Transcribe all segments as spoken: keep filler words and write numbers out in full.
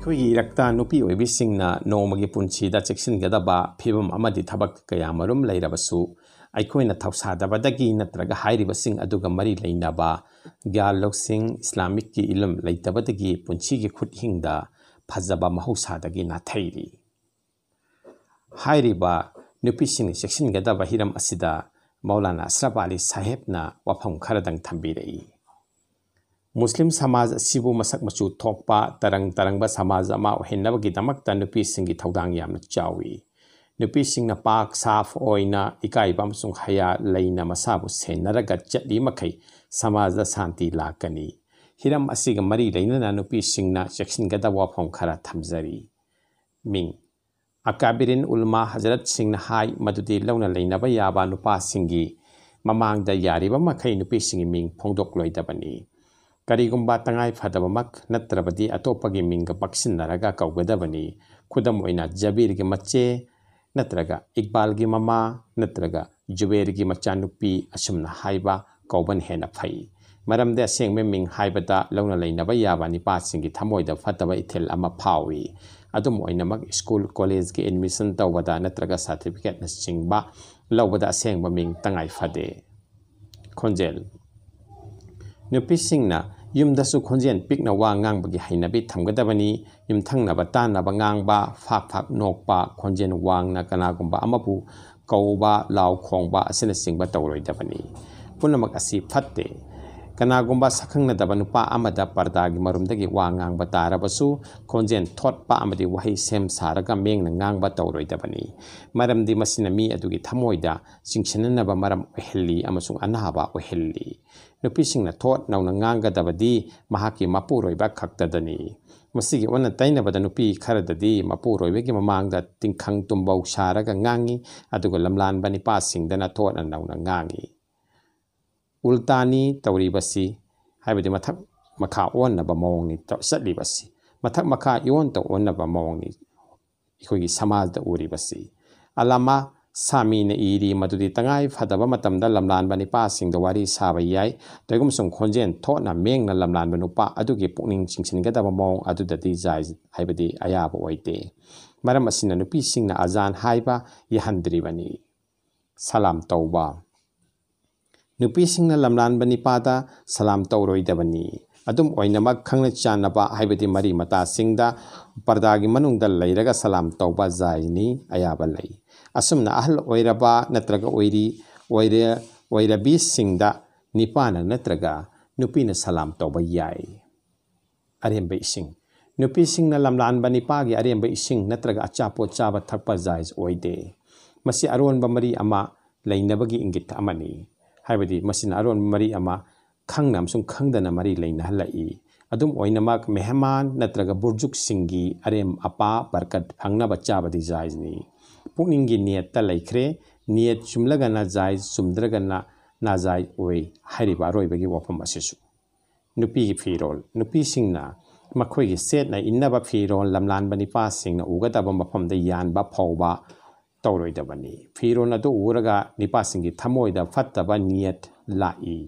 ꯑꯩꯈꯣꯏꯒꯤ ꯏꯔꯛꯇ ꯅꯨꯄꯤ ꯑꯣꯏꯕꯤꯁꯤꯡꯅ ꯅꯣꯡꯃꯒꯤ ꯄꯨꯟꯁꯤꯗ ꯆꯦꯛꯁꯤꯟꯒꯗꯕ ꯐꯤꯕꯝ ꯑꯃꯗꯤ ꯊꯕꯛ ꯀꯌꯥꯃꯔꯨꯝ ꯂꯩꯔꯕꯁꯨ, ꯑꯩꯈꯣꯏꯅ ꯊꯧꯁꯥꯗꯕꯗꯒꯤ ꯅꯠꯇ꯭ꯔꯒ ꯍꯥꯏꯔꯤꯕꯁꯤꯡ ꯑꯗꯨꯒ ꯃꯔꯤ ꯂꯩꯅꯕ ꯒ꯭ꯌꯥꯟ ꯂꯧꯁꯤꯡ, ꯏꯁꯂꯥꯃꯤꯛꯀꯤ ꯏꯂꯝ ꯂꯩꯇꯕꯗꯒꯤ ꯄꯨꯟꯁꯤꯒꯤ ꯈꯨꯠꯍꯤꯡꯗ ꯐꯖꯕ ꯃꯍꯧꯁꯥꯗꯒꯤ ꯅꯥꯊꯩꯔꯤ꯫ ꯍꯥꯏꯔꯤꯕ ꯅꯨꯄꯤꯁꯤꯡꯅ ꯆꯦꯛꯁꯤꯟꯒꯗꯕ ꯍꯤꯔꯝ ꯑꯁꯤꯗ ꯃꯧꯂꯥꯅꯥ ꯑꯁꯔꯐ ꯑꯂꯤ ꯁꯥꯍꯦꯕꯅ ꯋꯥꯐꯝ ꯈꯔꯗꯪ ꯊꯝꯕꯤꯔꯛꯏ꯫ ꯃꯨꯁꯂꯤꯝ ꯁꯃꯥꯖ ꯑꯁꯤꯕꯨ ꯃꯁꯛ ꯃꯆꯨ ꯊꯣꯛꯄ, ꯇꯔꯪ ꯇꯔꯪꯕ ꯁꯃꯥꯖ ꯑꯃ ꯑꯣꯏꯍꯟꯅꯕꯒꯤꯗꯃꯛꯇ ꯅꯨꯄꯤꯁꯤꯡꯒꯤ ꯊꯧꯗꯥꯡ ꯌꯥꯝꯅ ꯆꯥꯎꯏ꯫ ꯅꯨꯄꯤꯁꯤꯡꯅ ꯄꯥꯛ ꯁꯥꯐ ꯑꯣꯏꯅ ꯏꯀꯥꯏꯕ ꯑꯃꯁꯨꯡ ꯍꯌꯥ ꯂꯩꯅ ꯃꯁꯥꯕꯨ ꯁꯦꯟꯅꯔꯒ ꯆꯠꯂꯤ ꯃꯈꯩ ꯁꯃꯥꯖꯗ ꯁꯥꯟꯇꯤ ꯂꯥꯛꯀꯅꯤ꯫ ꯍꯤꯔꯝ ꯑꯁꯤꯒ ꯃꯔꯤ ꯂꯩꯅꯅ ꯅꯨꯄꯤꯁꯤꯡꯅ ꯆꯦꯛꯁꯤꯟꯒꯗꯕ ꯋꯥꯐꯝ ꯈꯔ ꯊꯝꯖꯔꯤ꯫ ꯃꯤꯡ: ꯑꯀꯥꯕꯤꯔꯤꯟ ꯎꯂꯃꯥ ꯍꯖꯔꯠꯁꯤꯡꯅ ꯍꯥꯏ ꯃꯗꯨꯗꯤ ꯂꯧꯅ ꯂꯩꯅꯕ ꯌꯥꯕ ꯅꯨꯄꯥꯁꯤꯡꯒꯤ ꯃꯃꯥꯡꯗ ꯌꯥꯔꯤꯕ ꯃꯈꯩ ꯅꯨꯄꯤꯁꯤꯡꯒꯤ ꯃꯤꯡ ꯐꯣꯡꯗꯣꯛꯂꯣꯏꯗꯕꯅꯤ꯫ ꯀꯔꯤꯒꯨꯝꯕ ꯇꯉꯥꯏ ꯐꯗꯕꯃꯛ ꯅꯠꯇ꯭ꯔꯕꯗꯤ ꯑꯇꯣꯞꯄꯒꯤ ꯃꯤꯡꯒ ꯄꯛꯁꯤꯟꯅꯔꯒ ꯀꯧꯒꯗꯕꯅꯤ꯫ ꯈꯨꯗꯝ ꯑꯣꯏꯅ, ꯖꯕꯤꯔꯒꯤ ꯃꯆꯦ ꯅꯠꯇ꯭ꯔꯒ ꯏꯛꯕꯥꯜꯒꯤ ꯃꯃꯥ ꯅꯠꯇ꯭ꯔꯒ ꯖꯨꯕꯦꯔꯒꯤ ꯃꯆꯥꯅꯨꯄꯤ ꯑꯁꯨꯝꯅ ꯍꯥꯏꯕ ꯀꯧꯕꯅ ꯍꯦꯟꯅ ꯐꯩ꯫ ꯃꯔꯝꯗꯤ ꯑꯁꯦꯡꯕ ꯃꯤꯡ ꯍꯥꯏꯕꯗ ꯂꯧꯅ ꯂꯩꯅꯕ ꯌꯥꯕ ꯅꯤꯄꯥꯁꯤꯡꯒꯤ ꯊꯃꯣꯏꯗ ꯐꯠꯇꯕ ꯏꯊꯤꯜ ꯑꯃ ꯐꯥꯎꯏ꯫ ꯑꯗꯨꯝ ꯑꯣꯏꯅꯃꯛ, ꯁ꯭ꯀꯨꯜ, ꯀꯣꯂꯦꯖꯀꯤ ꯑꯦꯗꯃꯤꯁꯟ ꯇꯧꯕꯗ ꯅꯠꯇ꯭ꯔꯒ ꯁꯥꯔꯇꯤꯐꯤꯀꯦꯠꯅꯆꯤꯡꯕ ꯂꯧꯕꯗ ꯑꯁꯦꯡꯕ ꯃꯤꯡ ꯇꯉꯥꯏ ꯐꯗꯦ꯫ ꯈꯣꯟꯖꯦꯜ: ꯅꯨꯄꯤꯁꯤꯡꯅ ꯌꯨꯝꯗꯁꯨ ꯈꯣꯟꯖꯦꯜ ꯄꯤꯛꯅ ꯋꯥ ꯉꯥꯡꯕꯒꯤ ꯍꯩꯅꯕꯤ ꯊꯝꯒꯗꯕꯅꯤ꯫ ꯌꯨꯝꯊꯪꯅꯕ ꯇꯥꯟꯅꯕ ꯉꯥꯡꯕ, ꯐꯥꯛ ꯐꯥꯛ ꯅꯣꯛꯄ, ꯈꯣꯟꯖꯦꯜ ꯋꯥꯡꯅ ꯀꯅꯥꯒꯨꯝꯕ ꯑꯃꯕꯨ ꯀꯧꯕ, ꯂꯥꯎ ꯈꯣꯡꯕ ꯑꯁꯤꯅꯆꯤꯡꯕ ꯇꯧꯔꯣꯏꯗꯕꯅꯤ꯫ ꯄꯨꯝꯅꯃꯛ ꯑꯁꯤ ꯐꯠꯇꯦ꯫ ꯀꯅꯥꯒꯨꯝꯕ ꯁꯛꯈꯪꯅꯗꯕ ꯅꯨꯄꯥ ꯑꯃꯗ ꯄꯔꯗꯥꯒꯤ ꯃꯔꯨꯝꯗꯒꯤ ꯋꯥ ꯉꯥꯡꯕ ꯇꯥꯔꯕꯁꯨ, ꯈꯣꯟꯖꯦꯜ ꯊꯣꯠꯄ ꯑꯃꯗꯤ ꯋꯥꯍꯩ ꯁꯦꯝ ꯁꯥꯔꯒ ꯃꯤꯡꯅ ꯉꯥꯡꯕ ꯇꯧꯔꯣꯏꯗꯕꯅꯤ꯫ ꯃꯔꯝꯗꯤ ꯃꯁꯤꯅ ꯃꯤ ꯑꯗꯨꯒꯤ ꯊꯃꯣꯏꯗ ꯆꯤꯡꯁꯤꯟꯅꯅꯕ ꯃꯔꯝ ꯑꯣꯏꯍꯜꯂꯤ ꯑꯃꯁꯨꯡ ꯑꯅꯥꯕ ꯑꯣꯏꯍꯜꯂꯤ꯫ ꯅꯨꯄꯤꯁꯤꯡꯅ ꯊꯣꯠ ꯅꯧꯅ ꯉꯥꯡꯒꯗꯕꯗꯤ ꯃꯍꯥꯛꯀꯤ ꯃꯄꯨꯔꯣꯏꯕ ꯈꯛꯇꯗꯅꯤ꯫ ꯃꯁꯤꯒꯤ ꯑꯣꯟꯅ ꯇꯩꯅꯕꯗ, ꯅꯨꯄꯤ ꯈꯔꯗꯗꯤ ꯃꯄꯨꯔꯣꯏꯕꯒꯤ ꯃꯃꯥꯡꯗ ꯇꯤꯡꯈꯪ ꯇꯨꯝꯕꯧ ꯁꯥꯔꯒ ꯉꯥꯡꯉꯤ, ꯑꯗꯨꯒ ꯂꯝꯂꯥꯟꯕ ꯅꯤꯄꯥꯁꯤꯡꯗꯅ ꯊꯣꯠꯅ ꯅꯧꯅ ꯉꯥꯡꯉꯤ꯫ ꯎꯜꯇꯥꯅꯤ ꯇꯧꯔꯤꯕꯁꯤ, ꯍꯥꯏꯕꯗꯤ ꯃꯊꯛ ꯃꯈꯥ ꯑꯣꯟꯅꯕ ꯃꯑꯣꯡꯅꯤ ꯇꯧ-, ꯆꯠꯂꯤꯕꯁꯤ꯫ ꯃꯊꯛ ꯃꯈꯥ ꯏꯑꯣꯟꯇ ꯑꯣꯟꯅꯕ ꯃꯑꯣꯡꯅꯤ ꯑꯩꯈꯣꯏꯒꯤ ꯁꯃꯥꯖꯗ ꯎꯔꯤꯕꯁꯤ꯫ ꯑꯂꯥꯃꯥ ꯁꯥꯃꯤꯅ ꯏꯔꯤ ꯃꯗꯨꯗꯤ ꯇꯉꯥꯏ ꯐꯗꯕ ꯃꯇꯝꯗ ꯂꯝꯂꯥꯟꯕ ꯅꯤꯄꯥꯁꯤꯡꯗ ꯋꯥꯔꯤ ꯁꯥꯕ ꯌꯥꯏ꯫ ꯀꯔꯤꯒꯨꯝꯕ ꯁꯨꯝ ꯈꯣꯟꯖꯦꯜ ꯊꯣꯛꯅ ꯃꯦꯡꯅ ꯂꯝꯂꯥꯟꯕ ꯅꯨꯄꯥ ꯑꯗꯨꯒꯤ ꯄꯨꯛꯅꯤꯡ ꯆꯤꯡꯁꯤꯟꯒꯗꯕ ꯃꯑꯣꯡ ꯑꯗꯨꯗꯗꯤ ꯖꯥꯏꯖ ꯍꯥꯏꯕꯗꯤ ꯑꯌꯥꯕ ꯑꯣꯏꯗꯦ꯫ ꯃꯔꯝ ꯑꯁꯤꯅ ꯅꯨꯄꯤꯁꯤꯡꯅ ꯑꯖꯥꯟ ꯍꯥꯏꯕ ꯌꯥꯍꯟꯗ꯭ꯔꯤꯕꯅꯤ꯫ ꯁꯂꯥꯝ ꯇꯧꯕ꯫ ꯅꯨꯄꯤꯁꯤꯡꯅ ꯂꯝꯂꯥꯟꯕ ꯅꯤꯄꯥꯗ ꯁꯂꯥꯝ ꯇꯧꯔꯣꯏꯗꯕꯅꯤ꯫ ꯑꯗꯨꯝ ꯑꯣꯏꯅꯃꯛ, ꯈꯪꯅ ꯆꯥꯟꯅꯕ ꯍꯥꯏꯕꯗꯤ ꯃꯔꯤ ꯃꯇꯥꯁꯤꯡꯗ ꯄꯔꯗꯥꯒꯤ ꯃꯅꯨꯡꯗ ꯂꯩꯔꯒ ꯁꯂꯥꯝ ꯇꯧꯕ ꯖꯥꯏꯖꯅꯤ, ꯑꯌꯥꯕ ꯂꯩ꯫ ꯑꯁꯨꯝꯅ ꯑꯍꯜ ꯑꯣꯏꯔꯕ ꯅꯠꯇ꯭ꯔꯒ ꯑꯣꯏꯔꯤ, ꯑꯣꯏꯔꯦ-, ꯑꯣꯏꯔꯕꯤꯁꯤꯡꯗ ꯅꯤꯄꯥꯅ ꯅꯠꯇ꯭ꯔꯒ ꯅꯨꯄꯤꯅ ꯁꯂꯥꯝ ꯇꯧꯕ ꯌꯥꯏ꯫ ꯑꯔꯦꯝꯕ ꯏꯁꯤꯡ꯫ ꯅꯨꯄꯤꯁꯤꯡꯅ ꯂꯝꯂꯥꯟꯕ ꯅꯤꯄꯥꯒꯤ ꯑꯔꯦꯝꯕ ꯏꯁꯤꯡ ꯅꯠꯇ꯭ꯔꯒ ꯑꯆꯥꯄꯣꯠ ꯆꯥꯕ ꯊꯛꯄ ꯖꯥꯏꯖ ꯑꯣꯏꯗꯦ꯫ ꯃꯁꯤ ꯑꯔꯣꯟꯕ ꯃꯔꯤ ꯑꯃ ꯂꯩꯅꯕꯒꯤ ꯏꯪꯒꯤꯠ ꯑꯃꯅꯤ꯫ ꯍꯥꯏꯕꯗꯤ ꯃꯁꯤꯅ ꯑꯔꯣꯟꯕ ꯃꯔꯤ ꯑꯃ ꯈꯪꯅ ꯑꯃꯁꯨꯡ ꯈꯪꯗꯅ ꯃꯔꯤ ꯂꯩꯅꯍꯜꯂꯛꯏ꯫ ꯑꯗꯨꯝ ꯑꯣꯏꯅꯃꯛ, ꯃꯦꯍꯃꯥꯟ ꯅꯠꯇ꯭ꯔꯒ ꯕꯨꯔꯖꯨꯛꯁꯤꯡꯒꯤ ꯑꯔꯦꯝ ꯑꯄꯥ ꯕꯔꯀꯠ ꯐꯪꯅꯕ ꯆꯥꯕꯗꯤ ꯖꯥꯏꯖꯅꯤ꯫ ꯄꯨꯛꯅꯤꯡꯒꯤ ꯅꯤꯌꯠꯇ ꯂꯩꯈ꯭ꯔꯦ꯫ ꯅꯤꯌꯠ ꯆꯨꯝꯂꯒꯅ ꯖꯥꯏꯖ, ꯆꯨꯝꯗ꯭ꯔꯒꯅ ꯅꯥꯖꯥꯏꯖ ꯑꯣꯏ꯫ ꯍꯥꯏꯔꯤꯕ ꯑꯔꯣꯏꯕꯒꯤ ꯋꯥꯐꯝ ꯑꯁꯤꯁꯨ꯫ ꯅꯨꯄꯤꯒꯤ ꯐꯤꯔꯣꯜ꯫ ꯅꯨꯄꯤꯁꯤꯡꯅ ꯃꯈꯣꯏꯒꯤ ꯁꯦꯠꯅ ꯏꯟꯅꯕ ꯐꯤꯔꯣꯜ ꯂꯝꯂꯥꯟꯕ ꯅꯤꯄꯥꯁꯤꯡꯅ ꯎꯒꯗꯕ ꯃꯐꯝꯗ ꯌꯥꯟꯕ ꯐꯥꯎꯕ ꯇꯧꯔꯣꯏꯗꯕꯅꯤ꯫ ꯐꯤꯔꯣꯜ ꯑꯗꯨ ꯎꯔꯒ ꯅꯤꯄꯥꯁꯤꯡꯒꯤ ꯊꯃꯣꯏꯗ ꯐꯠꯇꯕ ꯅꯤꯌꯠ ꯂꯥꯛꯏ꯫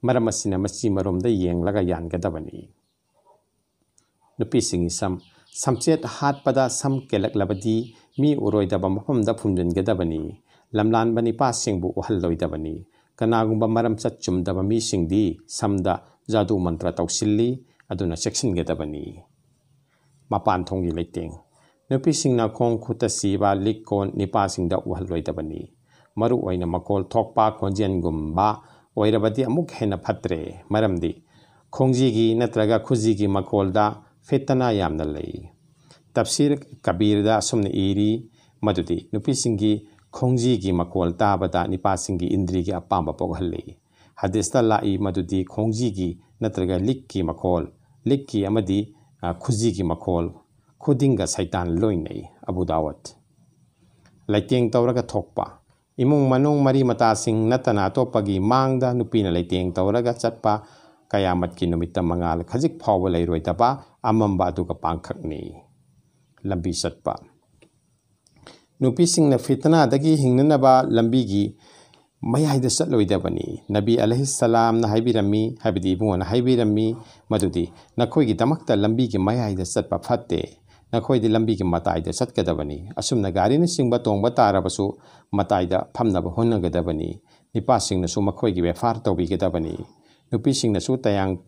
ꯃꯔꯝ ꯑꯁꯤꯅ ꯃꯆꯤ ꯃꯔꯣꯝꯗ ꯌꯦꯡꯂꯒ ꯌꯥꯟꯒꯗꯕꯅꯤ꯫ ꯅꯨꯄꯤꯁꯤꯡꯒꯤ ꯁꯝ꯫ ꯁꯝꯆꯦꯠ ꯍꯥꯠꯄꯗ ꯁꯝ ꯀꯦꯜꯂꯛꯂꯕꯗꯤ ꯃꯤ ꯎꯔꯣꯏꯗꯕ ꯃꯐꯝꯗ ꯐꯨꯝꯖꯤꯟꯒꯗꯕꯅꯤ꯫ ꯂꯝꯂꯥꯟꯕ ꯅꯤꯄꯥꯁꯤꯡꯕꯨ ꯎꯍꯜꯂꯣꯏꯗꯕꯅꯤ꯫ ꯀꯅꯥꯒꯨꯝꯕ ꯃꯔꯝꯆꯠ ꯆꯨꯝꯗꯕ ꯃꯤꯁꯤꯡꯗꯤ ꯁꯝꯗ ꯖꯥꯗꯨ ꯃꯟꯇ꯭ꯔ ꯇꯧꯁꯤꯜꯂꯤ, ꯑꯗꯨꯅ ꯆꯦꯛꯁꯤꯟꯒꯗꯕꯅꯤ꯫ ꯃꯄꯥꯟ ꯊꯣꯡꯒꯤ ꯂꯩꯇꯦꯡ꯫ ꯅꯨꯄꯤꯁꯤꯡꯅ ꯈꯣꯡ ꯈꯨꯠꯇ ꯁꯤꯕ ꯂꯤꯛ ꯀꯣꯟ ꯅꯤꯄꯥꯁꯤꯡꯗ ꯎꯍꯜꯂꯣꯏꯗꯕꯅꯤ꯫ ꯃꯔꯨ ꯑꯣꯏꯅ ꯃꯈꯣꯜ ꯊꯣꯛꯄ ꯈꯣꯟꯖꯦꯜꯒꯨꯝꯕ ꯑꯣꯏꯔꯕꯗꯤ ꯑꯃꯨꯛ ꯍꯦꯟꯅ ꯐꯠꯇ꯭ꯔꯦ, ꯃꯔꯝꯗꯤ ꯈꯣꯡꯖꯤꯒꯤ ꯅꯠꯇ꯭ꯔꯒ ꯈꯨꯖꯤꯒꯤ ꯃꯈꯣꯜꯗ ꯐꯤꯠꯇꯅ ꯌꯥꯝꯅ ꯂꯩ꯫ ꯇꯐꯁꯤꯔ ꯀꯕꯤꯔꯗ ꯑꯁꯨꯝꯅ ꯏꯔꯤ ꯃꯗꯨꯗꯤ ꯅꯨꯄꯤꯁꯤꯡꯒꯤ ꯈꯣꯡꯖꯤꯒꯤ ꯃꯈꯣꯜ ꯇꯥꯕꯗ ꯅꯤꯄꯥꯁꯤꯡꯒꯤ ꯏꯟꯗ꯭ꯔꯤꯒꯤ ꯑꯄꯥꯝꯕ ꯄꯣꯛꯍꯜꯂꯤ꯫ ꯍꯗꯤꯁꯇ ꯂꯥꯛꯏ ꯃꯗꯨꯗꯤ ꯈꯣꯡꯖꯤꯒꯤ ꯅꯠꯇ꯭ꯔꯒ ꯂꯤꯛꯀꯤ ꯃꯈꯣꯜ, ꯂꯤꯛꯀꯤ ꯑꯃꯗꯤ, ꯑ, ꯈꯨꯖꯤꯒꯤ ꯃꯈꯣꯜ ꯈꯨꯗꯤꯡꯒ ꯁꯩꯇꯥꯟ ꯂꯣꯏꯅꯩ꯫ ꯑꯕꯨ ꯗꯥꯋꯠ꯫ ꯂꯩꯇꯦꯡ ꯇꯧꯔꯒ ꯊꯣꯛꯄ꯫ ꯏꯃꯨꯡ ꯃꯅꯨꯡ ꯃꯔꯤ ꯃꯇꯥꯁꯤꯡ ꯅꯠꯇꯅ ꯑꯇꯣꯞꯄꯒꯤ ꯃꯥꯡꯗ ꯅꯨꯄꯤꯅ ꯂꯩꯇꯦꯡ ꯇꯧꯔꯒ ꯆꯠꯄ ꯀꯌꯥꯃꯠꯀꯤ ꯅꯨꯃꯤꯠꯇ ꯃꯉꯥꯜ ꯈꯖꯤꯛ ꯐꯥꯎꯕ ꯂꯩꯔꯣꯏꯗꯕ ꯑꯃꯝꯕ ꯑꯗꯨꯒ ꯄꯥꯡꯈꯛꯅꯤ꯫ ꯂꯝꯕꯤ ꯆꯠꯄ꯫ ꯅꯨꯄꯤꯁꯤꯡꯅ ꯐꯤꯇꯅꯥꯗꯒꯤ ꯍꯤꯡꯅꯅꯕ ꯂꯝꯕꯤꯒꯤ ꯃꯌꯥꯏꯗ ꯆꯠꯂꯣꯏꯗꯕꯅꯤ꯫ ꯅꯕꯤ ꯑꯂꯩꯍꯤꯁꯁꯂꯥꯝꯅ ꯍꯥꯏꯕꯤꯔꯝꯃꯤ, ꯍꯥꯏꯕꯗꯤ ꯏꯕꯨꯡꯉꯣꯅ ꯍꯥꯏꯕꯤꯔꯝꯃꯤ, ꯃꯗꯨꯗꯤ ꯅꯈꯣꯏꯒꯤꯗꯃꯛꯇ ꯂꯝꯕꯤꯒꯤ ꯃꯌꯥꯏꯗ ꯆꯠꯄ ꯐꯠꯇꯦ, ꯅꯈꯣꯏꯗꯤ ꯂꯝꯕꯤꯒꯤ ꯃꯇꯥꯏꯗ ꯆꯠꯀꯗꯕꯅꯤ꯫ ꯑꯁꯨꯝꯅ ꯒꯥꯔꯤꯅꯆꯤꯡꯕ ꯇꯣꯡꯕ ꯇꯥꯔꯕꯁꯨ ꯃꯇꯥꯏꯗ ꯐꯝꯅꯕ ꯍꯣꯠꯅꯒꯗꯕꯅꯤ꯫ ꯅꯤꯄꯥꯁꯤꯡꯅꯁꯨ ꯃꯈꯣꯏꯒꯤ ꯕꯦꯐꯥꯔ ꯇꯧꯕꯤꯒꯗꯕꯅꯤ꯫ ꯅꯨꯄꯤꯁꯤꯡꯅꯁꯨ ꯇꯌꯥꯡ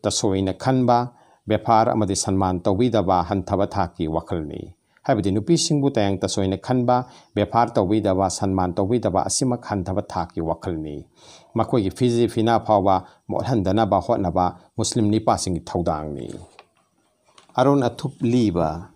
ꯇꯁꯣꯏꯅ ꯈꯟꯕ, ꯕꯦꯐꯥꯔ ꯑꯃꯗꯤ ꯁꯟꯃꯥꯟ ꯇꯧꯕꯤꯗꯕ ꯍꯟꯊꯕ ꯊꯥꯛꯀꯤ ꯋꯥꯈꯜꯅꯤ꯫ ꯍꯥꯏꯕꯗꯤ ꯅꯨꯄꯤꯁꯤꯡꯕꯨ ꯇꯌꯥꯡ ꯇꯁꯣꯏꯅ ꯈꯟꯕ, ꯕꯦꯐꯥꯔ ꯇꯧꯕꯤꯗꯕ, ꯁꯟꯃꯥꯟ ꯇꯧꯕꯤꯗꯕ ꯑꯁꯤꯃꯛ ꯍꯟꯊꯕ ꯊꯥꯛꯀꯤ ꯋꯥꯈꯜꯅꯤ꯫ ꯃꯈꯣꯏꯒꯤ ꯐꯤꯖꯤ ꯐꯤꯅꯥ ꯐꯥꯎꯕ ꯃꯣꯠꯍꯟꯗꯅꯕ ꯍꯣꯠꯅꯕ ꯃꯨꯁꯂꯤꯝ ꯅꯤꯄꯥꯁꯤꯡꯒꯤ ꯊꯧꯗꯥꯡꯅꯤ꯫ ꯑꯔꯣꯟ ꯑꯊꯨꯞ ꯂꯤꯕ꯫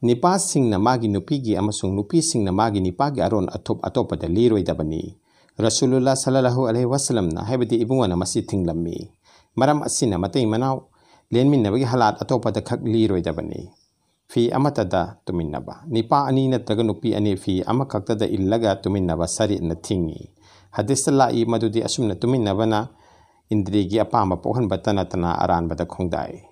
ꯅꯤꯄꯥꯁꯤꯡꯅ ꯃꯥꯒꯤ ꯅꯨꯄꯤꯒꯤ ꯑꯃꯁꯨꯡ ꯅꯨꯄꯤꯁꯤꯡꯅ ꯃꯥꯒꯤ ꯅꯤꯄꯥꯒꯤ ꯑꯔꯣꯟ ꯑꯊꯨꯞ ꯑꯇꯣꯞꯄꯗ ꯂꯤꯔꯣꯏꯗꯕꯅꯤ꯫ ꯔꯁꯨꯂꯨꯜꯂꯥ ꯁꯜꯂꯜꯂꯥꯍꯨ ꯑꯂꯩꯍꯤ ꯋꯥꯁꯂꯝꯅ, ꯍꯥꯏꯕꯗꯤ ꯏꯕꯨꯡꯉꯣꯅ ꯃꯁꯤ ꯊꯤꯡꯂꯝꯃꯤ꯫ ꯃꯔꯝ ꯑꯁꯤꯅ ꯃꯇꯩ ꯃꯅꯥꯎ ꯂꯦꯟꯃꯤꯟꯅꯕꯒꯤ ꯍꯥꯂꯥꯠ ꯑꯇꯣꯞꯄꯗ ꯈꯛ ꯂꯤꯔꯣꯏꯗꯕꯅꯤ꯫ ꯐꯤ ꯑꯃꯠꯇꯗ ꯇꯨꯃꯤꯟꯅꯕ꯫ ꯅꯤꯄꯥ ꯑꯅꯤ ꯅꯠꯇ꯭ꯔꯒ ꯅꯨꯄꯤ ꯑꯅꯤ ꯐꯤ ꯑꯃꯈꯛꯇꯗ ꯏꯜꯂꯒ ꯇꯨꯃꯤꯟꯅꯕ ꯁꯔꯤꯠꯅ ꯊꯤꯡꯏ꯫ ꯍꯗꯤꯁꯇ ꯂꯥꯛꯏ ꯃꯗꯨꯗꯤ ꯑꯁꯨꯝꯅ ꯇꯨꯃꯤꯟꯅꯕꯅ ꯏꯟꯗ꯭ꯔꯤꯒꯤ ꯑꯄꯥꯝꯕ ꯄꯣꯛꯍꯟꯕꯇ ꯅꯠꯇꯅ ꯑꯔꯥꯟꯕꯗ ꯈꯣꯡꯗꯥꯏ꯫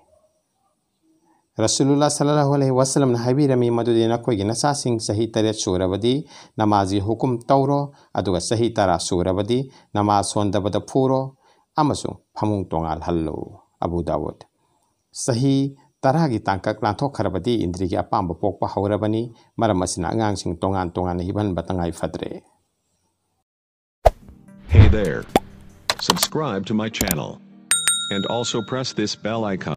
ꯔꯁꯨꯂꯨꯜꯂꯥ ꯁꯜꯂꯜꯂꯥꯍꯨ ꯑꯂꯩꯍꯤ ꯋꯥꯁꯂꯝꯅ ꯍꯥꯏꯕꯤꯔꯝꯃꯤ ꯃꯗꯨꯗꯤ ꯅꯈꯣꯏꯒꯤ ꯅꯆꯥꯁꯤꯡ ꯆꯍꯤ ꯇꯔꯦꯠ ꯁꯨꯔꯕꯗꯤ ꯅꯃꯥꯖꯤ ꯍꯨꯀꯨꯝ ꯇꯧꯔꯣ, ꯑꯗꯨꯒ ꯆꯍꯤ ꯇꯔꯥ ꯁꯨꯔꯕꯗꯤ ꯅꯃꯥꯖ ꯁꯣꯟꯗꯕꯗ ꯐꯨꯔꯣ ꯑꯃꯁꯨꯡ ꯐꯃꯨꯡ ꯇꯣꯉꯥꯜꯍꯜꯂꯨ꯫ ꯑꯕꯨ ꯗꯥꯋꯨꯗ꯫ ꯆꯍꯤ ꯇꯔꯥꯒꯤ ꯇꯥꯡꯀꯛ ꯂꯥꯟꯊꯣꯛꯈ꯭ꯔꯕꯗꯤ ꯏꯟꯗ꯭ꯔꯤꯒꯤ ꯑꯄꯥꯝꯕ ꯄꯣꯛꯄ ꯍꯧꯔꯕꯅꯤ꯫ ꯃꯔꯝ ꯑꯁꯤꯅ ꯑꯉꯥꯡꯁꯤꯡ ꯇꯣꯉꯥꯟ ꯇꯣꯉꯥꯟꯅ ꯍꯤꯞꯍꯟꯕ ꯇꯉꯥꯏ ꯐꯗ꯭ꯔꯦ꯫ Hey there. Subscribe to my channel. And also press this bell icon.